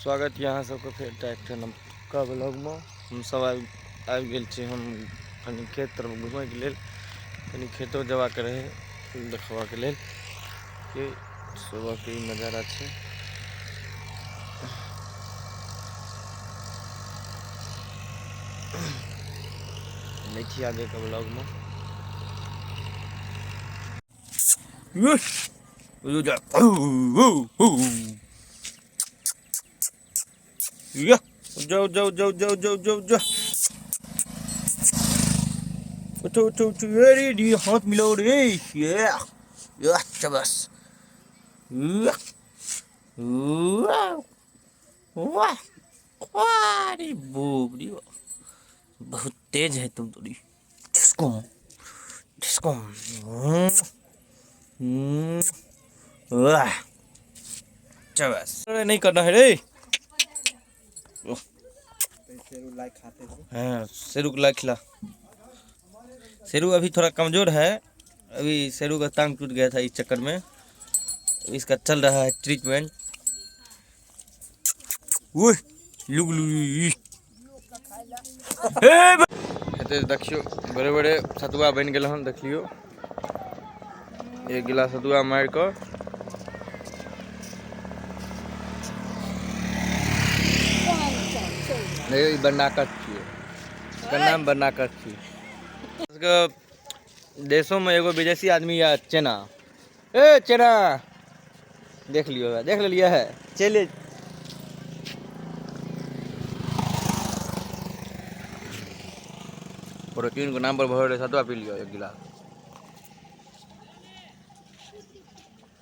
स्वागत यऽ अहाँ सबके फेर एकटा एकटा नवका ब्लॉगमे। हमसब आबि आबि गेल छी हम कनि खेत तरफ घुमैके लेल, कनि खेतो जेबाक रहै देखबाक लेल कि सुबहके ई नजारा छै। लै छी आगेके ब्लॉगमे। जाओ जाओ जाओ जाओ जाओ जाओ जाओ, उठो उठो उठो, अरे रे हाथ मिलाओ रे, ये ये शाबाश, वाह वाह, अरे बाप रे बहुत तेज है तुम थोड़ी, जिसको जिसको वाह शाबाश, नहीं करना है रे। हाँ शेरू को ला खिला। शेरू अभी थोड़ा कमज़ोर है, अभी शेरू का टांग टूट गया था इस चक्कर में, इसका चल रहा है ट्रीटमेंट। लुक लुक हेतै। देखियौ बड़े बड़े सतुआ बनि गेल हन, देख लियौ एक गिलास सतुआ मारि कऽ ई बनाकस छियै, एकर नाम बनाकस छियै। देशोमे एगो विदेशी आदमी यऽ चेना, ए चेना देख लियौ, देख लेलियै है, चलि प्रोटीन के नाम पर भर सतुआ पी लियौ एक गिलास।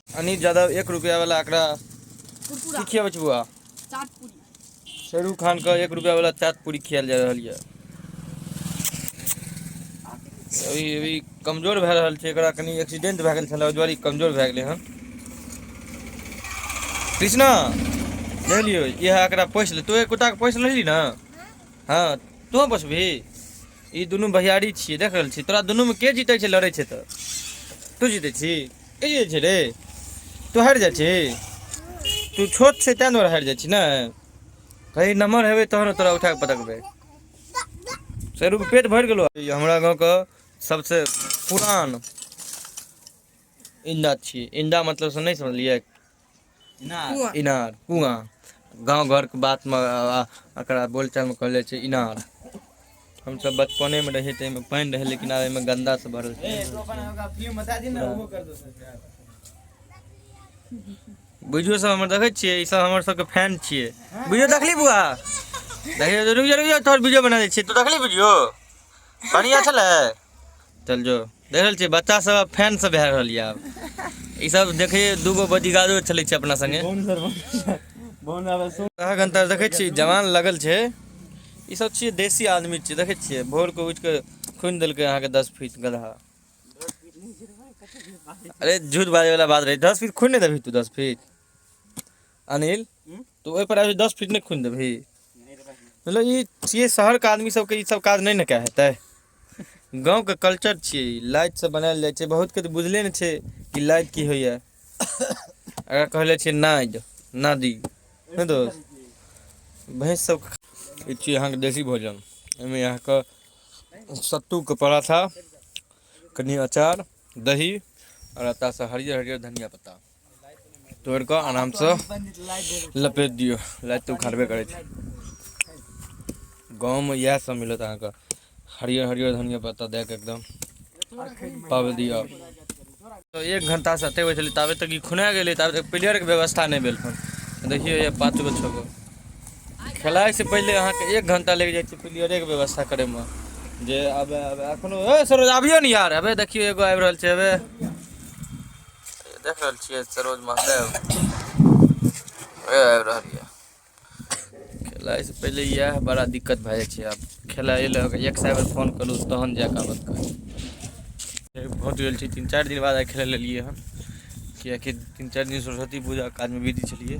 अनिल यादव 1 रुपया वाला एकरा की खियाबै छै बुआ? शेरू खान के 1 रुपया वाला चाट पूरी खियाल जा रहल यऽ। अभी अभी कमजोर भए रहल छै, एकरा कनि एक्सीडेंट भए गेल छलै, ओहि दुआरे कमजोर भए गेलै हन। कृष्णा देख लियौ, इएह एकरा पोसि ले, तू एक कुत्ताके पोसि लेलही ने? हाँ तू पोसबही? ई दुनू भैयारी छियै, देख रहल छी तोरा दुनूमे के जीतै छै लड़ै छै तऽ? तू जीतै छी? के जीतै छै रे? तू हारि जाइ छी? तू छोट छै तेँ दुआरे हारि जाइ छी ने? कहीं नमहर हेबै तहन तोरा उठा कऽ पटकबै। शेरूके पेट भरि गेलो। ई हमरा गाँवके सबसँ पुरान इंदा छियै। इंदा मतलब से नहि समझलियै? इनार, कुआँ। गाँव घरके बातमे एकरा बोलचालमे कहल जाइ छै इनार। हमसब बचपनेमे रहियै तऽ एहिमे पानि रहै, लेकिन आब एहिमे गन्दा से भरल छै। बुझियो सब हमर देखै छियै, ई सब हमर सबके फैन छियै। वीडियो देखली बुआ? देखियो, रुक जा रुक जा, तोहर वीडियो बना दै छियै। तू देखली वीडियो? बढ़िया छलै? चल जो। देख रहल छियै बच्चा सब फैन सब भए रहल यऽ आब। ई सब देखियै दूगो बॉडीगार्डो चलै छै अपना संगे। आधा घंटा देखै छियै जवान लगल छै। ई सब छियै देसी आदमी छियै, देखै छियै भोर के उठि कऽ खुनि देलकै अहाँके 10 फीट गदहा। अरे झूठ बाजै वाला बात रहै, 10 फीट खुनि नहि देबही तू? 10 फीट अनिल तू ओहि पर आबि 10 फीट नहि खुनि देबही? मतलब ई छियै शहरके आदमी सबके ई सब काज नहि ने कए हेतै। गाँवके कल्चर छियै ई, लाइटसँ बनायल जाइ छै। बहुतके तऽ बुझले नहि छै कि लाइट की होइए, अगर कहले छियै नादि नदी नहि दोस्त भैंस सब। ई छियै अहाँके देसी भोजन, एहिमे अहाँके सत्तूके पराठा, कनि अचार, दही आओर एतऽसँ हरियर हरियर धनिया पत्ता तोड़ि कऽ आरामसँ लपेट दियौ, लाइट तऽ उखाड़बे करै छै। गाँवमे इएह सब मिलत अहाँके, हरियर हरियर धनिया पत्ता दए कऽ एकदम पाबि दिअ। तऽ 1 घंटासँ एते होइ छलै ताबे तक ई खुना गेलै, ताबे तक प्लेयरके व्यवस्था नहि भेल हन। देखियौ ये 5 गो 6 गो खेलाइसँ पहिले अहाँके 1 घंटा लागि जाइ छै प्लेयरेके व्यवस्था करैमे। जे आबे आबे एखनो ए सरोज आबियौ ने यार, अबे देखियौ एगो आबि रहल छै, अबे देख रहल छियै सरोज महादेव ए आबि रहल यऽ। खेलाइसँ पहिले इएह बड़ा दिक्कत भए जाइ छै। आब खेलाइ लए 100 बेर फोन करू तहन जाए कऽ आबत। पहुँच गेल छी 3-4 दिन बाद आइ खेलै लए एलियै हन, किएकि 3-4 दिन सरस्वती पूजाके काजमे बिजी छलियै।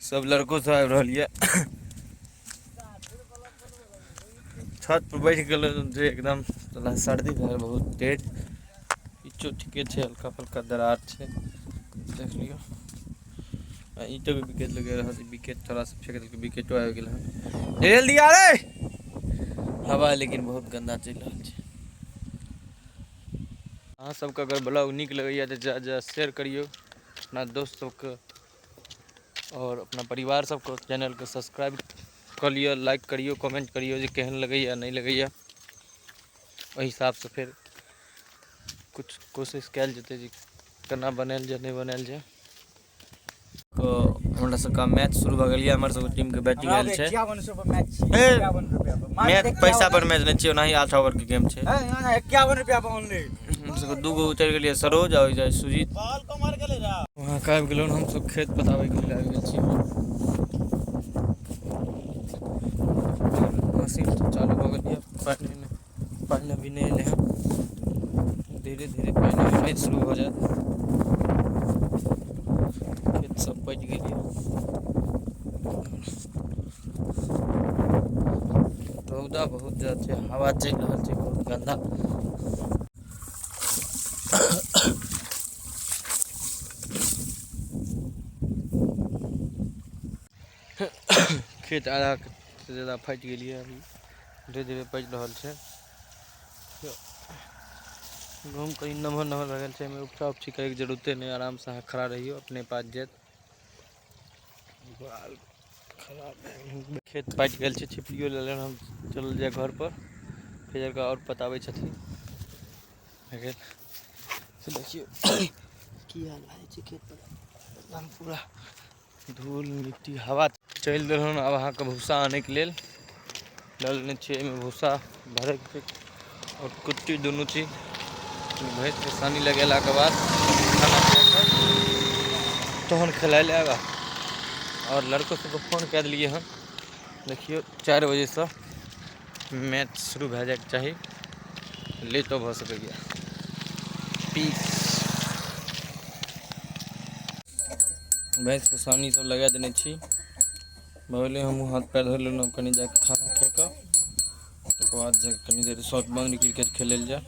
सब लड़को सब आबि रहल यऽ। छत पर बैठ गेल जे एकदम सर्दी भए गेल बहुत तेज। पिचो ठीके छै, हल्का फुल्का दरार छै, देख लियौ। आ ईंटो के विकेट लगे रहल विकेट थोड़ा सा फेंक देलकै, विकेटो आबि गेल हन। रेल दिया रे, हवा लेकिन बहुत गंदा चलि रहल छै। अहाँ सबके अगर ब्लॉग नीक लगैया तऽ ज्यादा ज्यादा शेयर करियौ अपना दोस्त सबके और अपना परिवार सबके। चैनलके सब्सक्राइब कऽ लिअ, लाइक करियौ, कमेंट करियौ जे केहन लगैया नहि लगैया। ओहि हिसाबसँ फेर कुछ कोशिश कयल जेतै जे केना बनायल जाय, नहि बनायल जाय। हमरा सबके मैच शुरू भऽ गेल यऽ। हमर सबके टीम के बैटिंग आयल छै। मैच पैसा पर मैच नहि छियै, ओनाही 8 ओवर के गेम छै। 51 रुपया पर ओनली। हम सबके 2 गो उतरि गेलियै, सरोज आ ओहि सुजीत। वहाँ के आबि गेलहुँ हमसब, खेत पटाबैके लेल आबि गेल छी। मशीन चालू भऽ गेल यऽ। पानि पानि अभी नहि एलै हँ, धीरे धीरे पानि एनाइ शुरू भऽ जायत। खेत सब पटि गेल यऽ। रौदा बहुत ज्यादा छै, हवा चलि रहल छै बहुत गंदा। खेत आधा से ज्यादा फाटि गेल यऽ, अभी धीरे धीरे पचि रहल छै। गहूँम कनि नमहर नमहर भए गेल छै, एहिमे उपचा उपची करैके जरूरते नहि। आरामसँ अहाँ खड़ा रहियौ, अपने पाकि जायत। खराब खेत पाकि गेल छै, छिपलियो लेलनि। हम चलल जाय घर पर, फेर जाकऽ आओर पटाबै छथिन। भए गेल। से देखियौ की हाल भए जाइ छै खेत पर, एकदम पूरा धूल मिट्टी। हवा चलि देलहुँ। आब अहाँके भूसा आनैके लेल लऽ लेने छियै, एहिमे भूसा भरैके छै आओर कुट्टी, दुनू चीज। भैंसके सानी लगेलाके बाद खाना खाकऽ तहन खेलाय लए आयब। आओर लड़को सबके फोन कए देलियै हन। देखियौ, 4 बजेसँ मैच शुरू भए जायके चाही, लेटो भऽ सकैए। पीस भैंसके सानी सब लगा देने छी। भऽ गेलै, हमहूँ हाथ पैर धो लेलहुँ। कनि जाकऽ खाना खाए कऽ तकर बाद जाकऽ कनि देर शॉर्ट बाउंड्री क्रिकेट खेलै लए जायब।